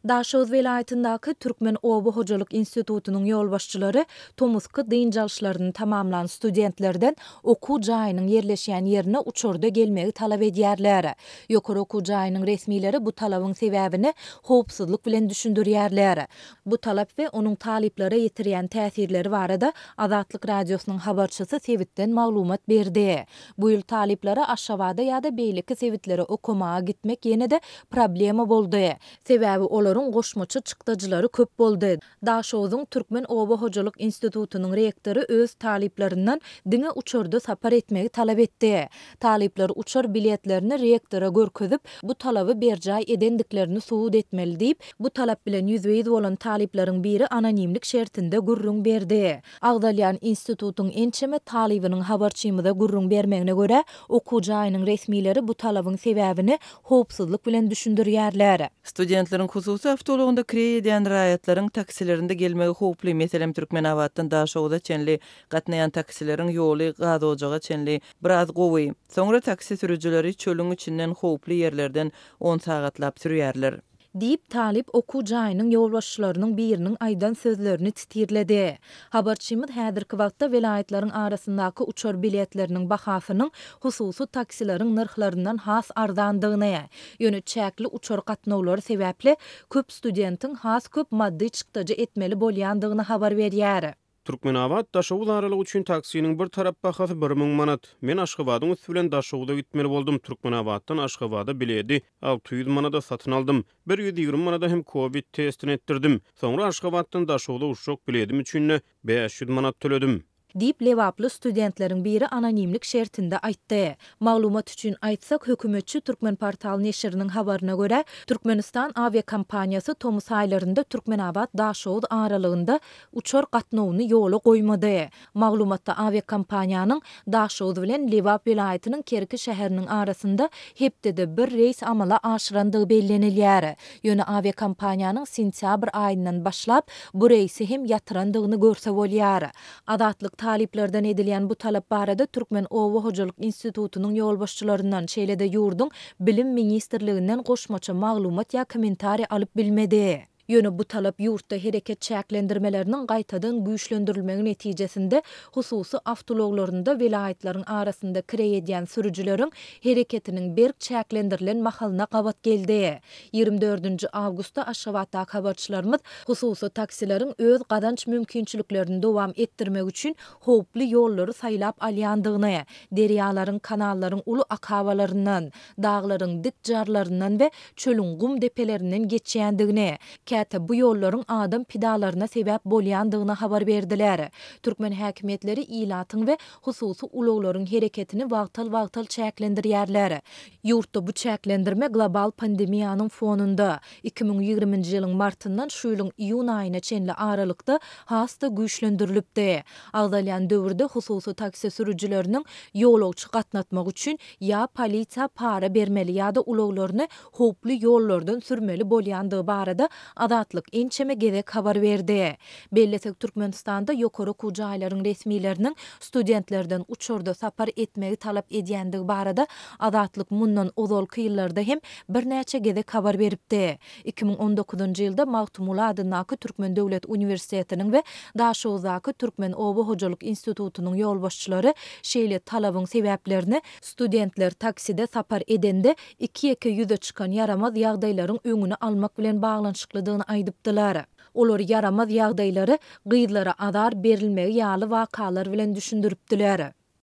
Daşoguz welaýatyndaky Türkmen oba hojalyk institutynyň ýolbaşçylary tomusky dynç alyşlaryny tamamlan studentlerden okuw jaýynyň ýerleşýän ýerine uçarda gelmegi talap edýärler. Ýokary okuw jaýynyň resmileri bu talabyň sebäbini howpsuzlyk bilen düşündirýärler. Bu talap we onuň talyplara ýetirýän täsirleri barada Azatlyk Radiosynyň habarçysy sebitden maglumat berdi. Bu ýyl talyplara Aşgabada ýa-da beýleki sebitlere okamaga gitmek ýene-de problema boldy. Sebäbi olaryň goşmaça çykdajylary köp boldy. Daşoguzyň Türkmen oba hojalyk institutynyň rektory öz talyplaryndan diňe uçarda sapar etmegi talap etdi. Talyplar uçar biletlerini rektora görkezip, bu talaby berjaý edendiklerini subut etmeli diýip, bu talap bilen ýüzbe-ýüz bolan talyplaryň biri anonimlik şertinde gürrüň berdi. Agzalýan institutyň ençeme talybynyň habarçymyza gürrüň bermegine görä, okuw jaýynyň resmileri bu talabyň sebäbini howpsuzlyk bilen düşündirýärler. Studentleriň hususy awtoulagynda kireý edýän raýatlaryň taksilerinde gelmegi howply, meselem, Türkmenabatdan Daşoguza çenli gatnaýan taksileriň ýoly Gazojaga çenli biraz gowy. Soňra taksi sürüjileri çölüň içinden howply ýerlerden on sagatlap sürýärler. Diýip, talyp okuw jaýynyň ýolbaşçylarynyň biriniň aýdan sözlerini titirledi. Habarçymyz häzirki wagtda welaýatlaryň arasyndaky uçar biletleriniň bahasynyň hususy taksileriň nyrhlaryndan has arzandygyny, ýöne çäkli uçar gatnawlary sebäpli köp studentiň has köp maddy çykdajy etmeli bolýandygyny habar berýär. Türkmenabat, Daşoguz aralygy üçin taksiniň bir tarap bahasy 1000 manat. Men Aşgabadyň üsti bilen Daşoguza gitmeli boldum. Türkmenabatdan Aşgabada biledi 600 manada satyn aldym. 120 manada hem kowid testini etdirdim. Soňra Aşgabatdan Daşoguza uçjak biledim üçin-de 500 manat töledim. Diýip, lebaply studentleriň biri anonimlik şertinde aýtdy. Maglumat üçin aýtsak, hökümetçi Türkmenportal neşiriniň habaryna görä, Türkmenistan awiakompaniýasy tomus aýlarynda Türkmenabat-Daşoguz aralygynda uçar gatnawyny ýola goýmady. Maglumatda awiakompaniýanyň Daşoguz bilen Lebap welaýatynyň Kerki şäheriniň arasynda hepdede bir reýs amala aşyrandygy bellenilýär. Ýöne awiakompaniýanyň sentýabr aýyndan başlap bu reýsi hem ýatyrandygyny görse bolýar. Azatlyk talyplardan edilýän bu talap barada Türkmen oba hojalyk institutynyň ýolbaşçylaryndan, şeýle-de ýurduň Bilim ministrliginden goşmaça maglumat ýa kommentariý alyp bilmedi. Ýöne bu talap ýurtda hereket çäklendirmeleriniň gaýtadan güýçlendirilmegi netijesinde hususy awtoulaglarynda welaýatlaryň arasynda kireý edýän sürüjileriň hereketiniň berk çäklendirilen mahalyna gabat geldi. Ýigrimi dördünji awgustda Aşgabatdaky habarçylarymyz hususy taksileriň öz gazanç mümkinçiliklerini dowam etdirmek üçin howply ýollary saýlap alýandygyny, derýalaryň, kanallaryň uly akabalaryndan, daglaryň dik jarlaryndan we çölüň gum depelerinden geçýändigini, käte bu ýollaryň adam pidalaryna sebäp bolýandygyny habar berdiler. Türkmen häkimiýetleri ilatyň we hususy ulaglaryň hereketini wagtal-wagtal çäklendirýärler. Ýurtda bu çäklendirme global pandemiýanyň fonunda, 2020-nji ýylyň martyndan şu ýylyň iýun aýyna çenli aralykda has-da güýçlendirilipdi. Agzalýan döwürde hususy taksi sürüjileriniň ýolagçy gatnatmak üçin ýa polisiýa para bermeli ýa-da ulaglaryny howply ýollardan sürmeli bolýandygy barada Azatlyk ençeme gezek habar berdi. Bellesek, Türkmenistanda ýokary okuw jaýlaryň resmileriniň studentlerden uçarda sapar etmegi talap edýändigi barada Azatlyk mundan ozalky ýyllarda hem birnäçe gezek habar beripdi. 2019-njy ýylda Magtymguly adyndaky Türkmen döwlet uniwersitetiniň we Daşoguzdaky Türkmen oba hojalyk institutynyň ýolbaşçylary şeýle talabyň sebäplerini studentler takside sapar edende iki-ýeke ýüze çykan ýaramaz ýagdaýlaryň öňüni almak bilen baglanyşyklydygyny aýdypdylar. Olar ýaramaz ýagdaýlary gyzlara azar berilmegi ýaly wakalar bilen düşündiripdiler.